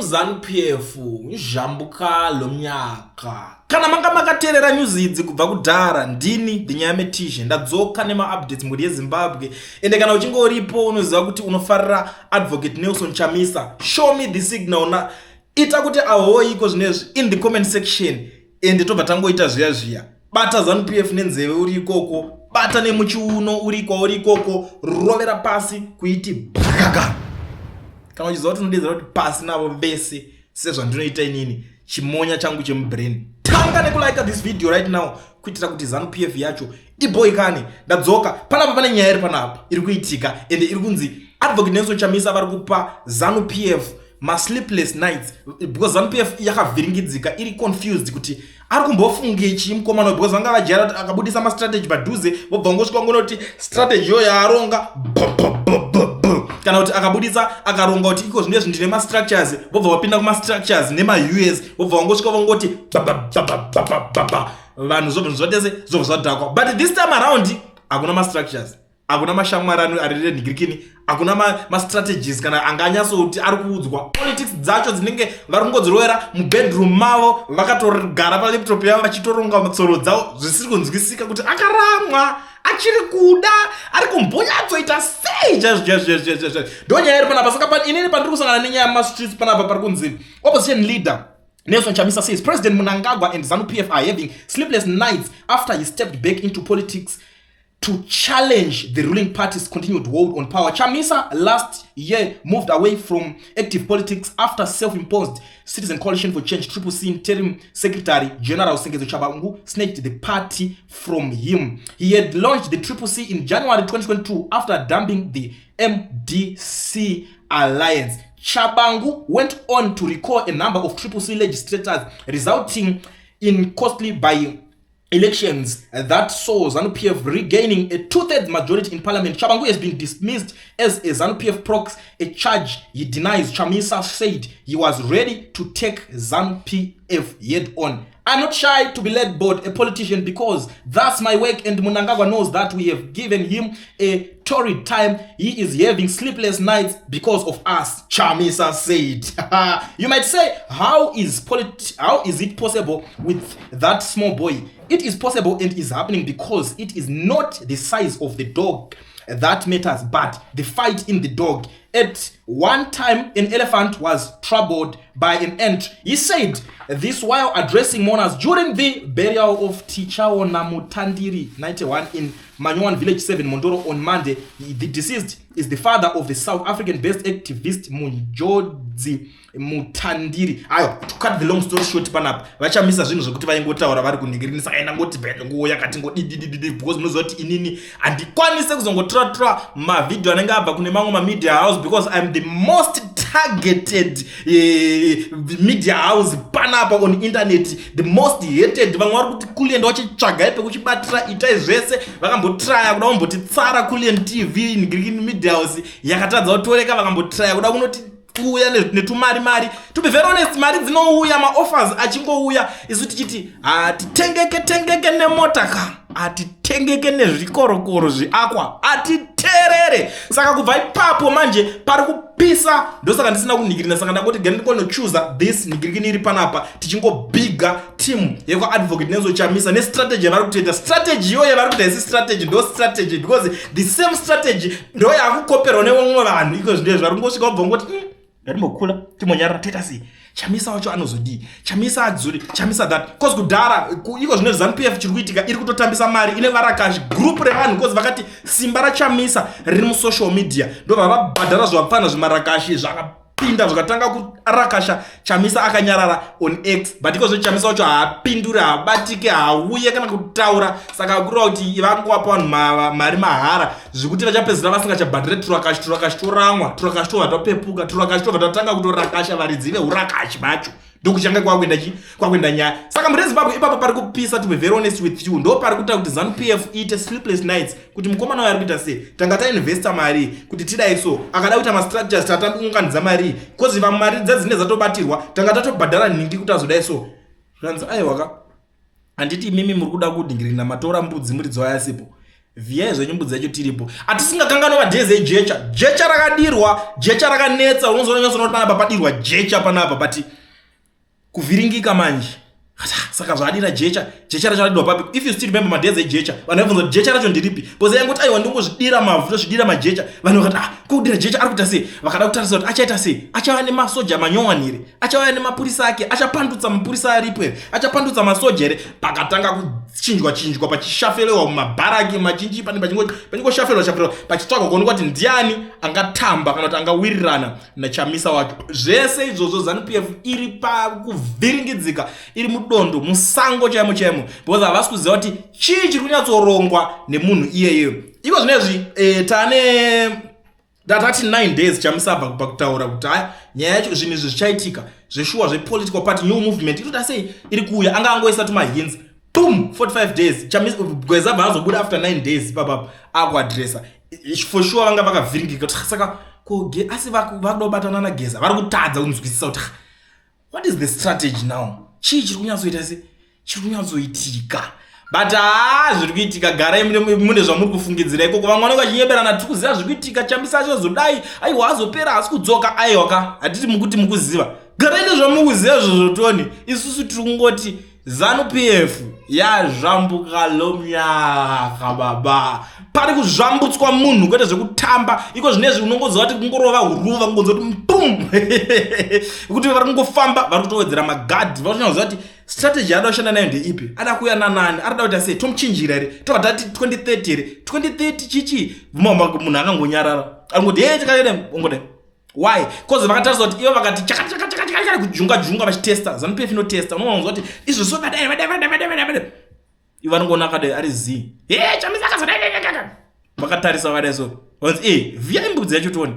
Team Zanu PF zhambuka lomnyaka. Kana manga makateerera news idzi kubva kudhara, ndini the Nyaya Tizhe ndadzoka nemaupdates mhuri yeZimbabwe. Ende kana uchinge uripo unoziva kuti unofarira Advocate Nelson Chamisa. Show me the signal na ita kuti ahoyi iko zvinezvi in the comment section ende tobva tangoita zviya zviya. Bata Zanu PF nenzeve uri ikoko, bata nemuchiuno uri kwauri ikoko, rovera pasi kuiti bhakaka. Kana uchiziva kuti unodedzera kuti pasi navo vese sezvandinoita inini chimonya changu chemubrain, tanga nekulike this video right now kuitira kuti Zanu PF yacho iboikane. Ndadzoka panapa, pane nyaya iri panapa iri kuitika ende iri kunzi Advocate Nelson Chamisa vari kupa Zanu PF masleepless nights because Zanu PF yakavhiringidzika, iri confused kuti ari kumbofunge chii mukomana, because vanga vajaira kuti akabudisa mastrategy padhuze vobva vangosvika ngonoti strategy yo yaaronga, kana kuti akabudisa akaronga kuti iko zvinezvi ndine mastructures, vobva vapinda kumastructures nemaUS, vobva vangosvika vangoti babababababa, vanhu zvobva zvatese zvobva zvadhakwa. But this time around hakuna mastructures, hakuna mashamwari ari renhigirikini, hakuna mastrategies kana anganyatsoti ari kuudzwa. Politics dzacho dzinenge vari kungodzirovera mubedroom mavo, vakatogara palaptop yavo vachitoronga tsoro dzavo, zvisiri kunzwisika kuti akaramwa achiri kuda ari kumbonyatsoita sei chaizvo chaizvo chaizvo chaizvo. Ndo nyaya iri panapa. Saka inini pandiri kusangana nenyaya yemastreets panapa, pari kunzi opposition leader Nelson Chamisa says President Mnangagwa and ZANU-PF are having sleepless nights after he stepped back into politics to challenge the ruling party's continued hold on power. Chamisa last year moved away from active politics after self-imposed Citizen Coalition for Change Triple C interim Secretary General Sengezo Tshabangu snatched the party from him. He had launched the Triple C in January 2022 after dumping the MDC Alliance. Tshabangu went on to recall a number of Triple C legislators, resulting in costly by elections that saw ZANU-PF regaining a two-thirds majority in parliament. Tshabangu has been dismissed as a ZANU-PF proxy, a charge he denies. Chamisa said he was ready to take ZANU-PF head on. "I'm not shy to be labelled a politician because that's my work, and Mnangagwa knows that we have given him a torrid time. He is having sleepless nights because of us," Chamisa said. You might say, how is it possible with that small boy? It is possible and is happening because it is not the size of the dog that matters, but the fight in the dog. At one time, an elephant was troubled by an ant. He said this while addressing mourners during the burial of Tichaona Mutandiri, 91, in Manyoan Village 7, Mondoro, on Monday. The deceased is the father of the South African-based activist Munjodzi Mutandiri. Ayo, to cut the long story short, panapa vachamisa zvinhu zvekuti vaingotaura vari kunhingirini. Saka enda ngoti nguo yakati ngodidididi, because munoziva kuti inini handikwanise kuzongotora mavhidhio anenge abva kune mamwe mamedia house, because I'm the most targeted media house panapa on internet, the most hated. Vamwe vari kuti Kulliant wachitsvagai pekuchibatira, itai zvese. Vakambotraya kuda kumbotitsara Kulliant TV, Green Media House yakatadza kutoreka. Vakambotraya kuda kunoti kuuya netumari mari. To be very honest, mari dzinouya, maoffers achingouya, isu tichiti hatitengeke tengeke nemota ka, hatitengeke nezvikorokoro zviakwa, hatiterere. Saka kubva ipapo manje pari kupisa, ndosaka ndisina kunhingirina. Saka ndangoti gani ndikonochuza this nhingirikini iri panapa, tichingobhiga team yekwaAdvocate Nelson Chamisa nestrategy yavari kutoita. Strategy iyoyo yavari kuita isi strategy, ndo strategy, because the same strategy ndo yakukoperwa nevamwe vanhu iko zvindezvo vari kungosvika vabva ngoti, ngatimbokula timbonyarara, toita sei? Chamisa wacho anozodii? Chamisa adzuri, Chamisa that, cause kudhara iko zvino ZANU PF chiri kuitika, iri kutotambisa mari, ine varakashi, group revanhu, cause vakati simba raChamisa riri musocial media, ndobva vabhadhara zvavapfana zvimarakashi zvakapinda zvakatanga kurakasha Chamisa akanyarara on X. But iko zvino Chamisa wacho haapinduri, haabatike, haauye kana kutaura. Saka kureva kuti vangovapa vanhu mari mahara, zvekuti vachapedzisira vasingachabhadhire turakashi. Turakashi toramwa, turakashi tobva twapepuka, turakashi tobva tatanga kutorakasha varidzi veurakashi vacho. Ndokuchanga kwakuenda chi kwakuenda nyaya. Saka muri Zimbabwe ipapo pari kupisa. To be very honest with you, ndo pari kuita kuti ZANU PF iite sleepless nights, kuti mukomana uyo ari kuita sei? Tanga tainvesta mari kuti tidai, so akada kuita mastructures, tataunganidza mari, cause vamari dzadzinenge dzatobatirwa, tanga tatobhadhara nhingi kuti azodai. So zvanzi aiwaka, handiti imimi muri kuda kudhingirina matora mbudzi muridzi wayo asipo. Vhiyai zvenyu mbudzi yacho tiripo. Atisingakanganwa madhezi ejecha. Jecha rakadirwa, jecha rakanetsa. Unozoona nyatsoona kuti panapa padirwa jecha panapa but kuvhiringika manje. Saka zvaadira jecha, jecha racho radirwa papi? If you still remember madhezi ejecha, vanhu vaibvunza kuti jecha racho ndiripi? Because yangoti aiwa ndongozvidira mavhu, ndozvidira majecha. Vanhu vakati ah, kudira jecha ari kuita sei? Vakada kutarisa kuti achaita sei? Achava nemasoja manyowani here? Achauya nemapurisa ake? Achapandutsa mapurisa aripo here? Achapandutsa masoja here? Pakatanga kuchinjwa chinjwa pachishafelewa mumabharaki machinji pane pachingoshafelwa shafelwa pachitsvagwa kuonekwa kuti ndiani angatamba kana kuti angawirirana naChamisa wacho. Zvese izvozvo ZANU PF iri pakuvhiringidzika, iri mudondo, musango chaimo chaimo, because havasi kuziva kuti chii chiri kunyatsorongwa nemunhu iyeyeyo. Iko zvinezvi tane tatati 9 days Chamisa abva pakutaura kuti haya nyaya yacho zvinhu izvi zvichaitika zveshuwa zvepolitical party new movement inoita sei iri kuuya, anga angoisa tumahints, boom, 45 days Chamisa Gweza bva azobuda after 9 days ipapapa akuadresa. For sure vanga vakavhiringika kuti saka ko asi vakuda kubatana naGeza, vari kutadza kunzwisisa kuti what is the strategy now, chii chiri kunyatsoita se chiri kunyatsoitika. But haa, zviri kuitika, garai mune zvamuri kufungidzira ikoko. Vamwe vanenge vachinyeberana, tiri kuziva zviri kuitika, Chamisa achazodai, aiwa azopera, haasi kudzoka. Aiwa ka, hatiti mukuti mukuziva, garai nezvamukuziva izvozvo toni. Isusu tiri kungoti ZANU PF yazvambuka lomyaka baba. Pari kuzvambutswa munhu kwete zvekutamba. Iko zvinezvi unongoziva kuti kungorova huruva, kungonzwa kuti pum, kuti vari kungofamba, vari kutowedzera magadhi, vari kunyatsoziva kuti strategy yaada kushanda nayo ndeipi, ada kuuya nanani, arida kuita sei, tomuchinjira here, tobva tati 2030 here, 2030 chichi. Munhu akangonyarara, arikungoti he chakadai, ongodai. Why? Cause vakatarisa kuti ivo vakati chakati chakati chakati chakati, kujunga junga vachitesta. ZANU PF inotesta, unowanzwa kuti izvo so vadai vadai vadai vadai vadai vadai, ivo vanongoona akadai ari z he Chamisa akazodai, vakatarisa vakadai, so vanzi e vhiya imbudzi yacho tione.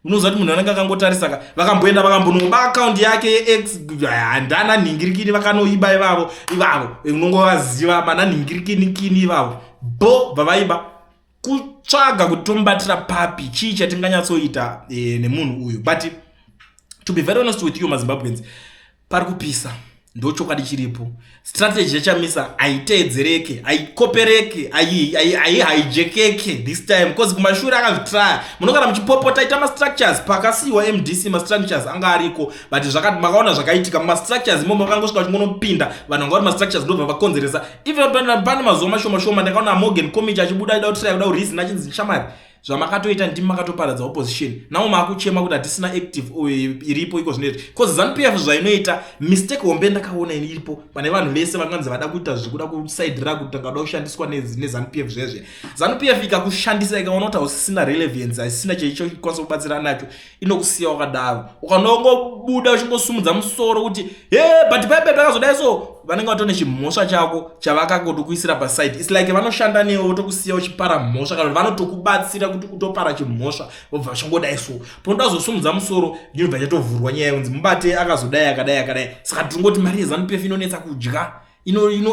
Unoziva kuti munhu anenge akangotarisa ka, vakamboenda vakambonoba akaundi yake yeX, handana nhingirikini, vakanoiba ivavo ivavo, unongovaziva mana nhingirikinikini ivavo bo bvavaiba kutsvaga kuti tomubatira papi, chii chatinganyatsoita nemunhu uyu. But to be very honest with you maZimbabweans, pari kupisa, ndo chokwadi chiripo. Strategy yaChamisa haiteedzereke, haikopereke, haihaijekeke this time, because kumashure akazvitraya. Munogara muchipopota, ita mastructures. Pakasiyiwa MDC mastructures anga ariko, but zvakati makaona zvakaitika mumastructures imomo, vakangosvika vachingonopinda vanhu vanga vari mastructures, ndobva vakonzeresa. Even pane mazuva mashoma shoma ndakaona Morgan Committee achibuda aida kutraya kuda kureason, achinzi shamari, zvamakatoita ndimi makatoparadza opposition. Nao maakuchema kuti hatisina active iripo iko zvinoita, because ZANU PF zvainoita, mistake hombe ndakaona iripo pane vanhu vese vanganzi vada kuita zvekuda kusaidhira kuti angada kushandiswa neZANU PF zvezve. ZANU PF ikakushandisa, ikaona kuti hausisina relevance, haisina cheichokwanisa kubatsira nacho, inokusiya wakadaro. Ukanongobuda uchingosumudza musoro kuti he, but paipe pakazodai, so vanenge vatone chimhosva chako chavakagotokuisira paside. Its like vanoshanda newe votokusiya uchipara mhosva, kana kuti vanotokubatsira kuti utopara chimhosva, vobva vachingodai. So panoda kuzosumudza musoro, inobva chatovhurwa nyaya yonzi mubate akazodai, akadai, akadai. Saka tingoti mari yeZANU PF inonetsa kudya,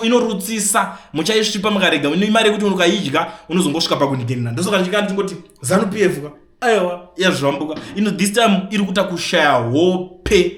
inorutsisa, muchaisvipa mukarega. Imari yekuti ukaidya unozongosvika pakunikenina. Ndosaka ndichikana tingoti ZANU PF ka, aiwa, yazvambuka ino. This time iri kuita kushaya hope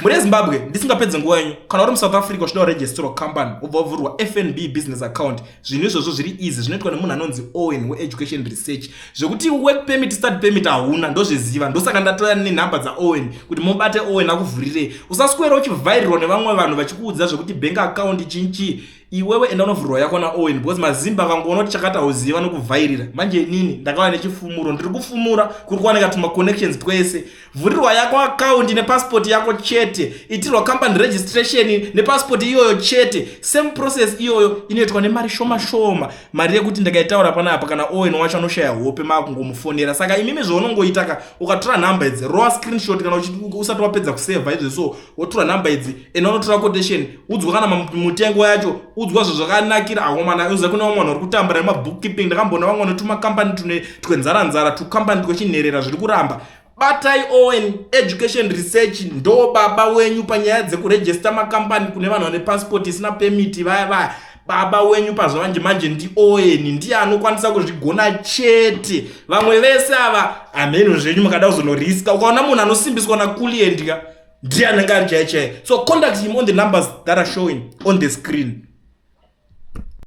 muri yeZimbabwe. Ndisingapedze nguva yenyu, kana uri muSouth Africa uchida kuregisterwa company, wobva wavhurwa FNB business account, zvinhu izvozvo zviri easy, zvinoitwa nemunhu anonzi Owen weEducation Research. Zvekuti work permit, study permit hauna, ndozviziva. Ndosaka ndatoya nenhamba dzaOwen kuti mubate Owen akuvhurirei. Usaswera uchivhairirwa nevamwe vanhu vachikuudza zvekuti bank account chinchi. Iwewe enda unovhurwa yako naOwen, because mazimba akangoona kuti chakati hauzivi, vanokuvhairira. Manje inini ndakava nechifumuro, ndiri kufumura kuri kuwanika tumaconnections twese. Vhurirwa yako akaundi nepasipoti yako chete, itirwa company registration nepasipoti iyoyo chete. Same process iyoyo inoitwa nemari shoma shoma, mari yekuti ndikaitaura panapa, kana Owen wacho anoshaya hope maakungomufonera. Saka imimi zvaunongoita ka, ukatora nhamba idzi, rowa screenshot kana usati wapedza kusevha izvo, so wotora nhamba idzi, enda unotora quotation, udzwa kana mutengo yacho, udzwa zvezvakanakira. Akomana, uziva kune vamwe vanhu vari kutambura nemabookkeeping. Ndakambona vamwe vane tumakambani tune twenzara-nzara, tukambani twechinherera zviri kuramba. Batai Owen Education Research, ndo baba wenyu panyaya dzekurejesta makambani. Kune vanhu vane pasipoti isina pemiti vaya vaya, baba wenyu pazvamanje manje ndiOwen, ndiye anokwanisa kuzvigona chete. Vamwe vese ava hameno zvenyu, makada kuzonoriska. Ukaona munhu anosimbiswa nakulient ka, ndiye anenge ari chai chai. So contact him on the numbers that are showing on the screen.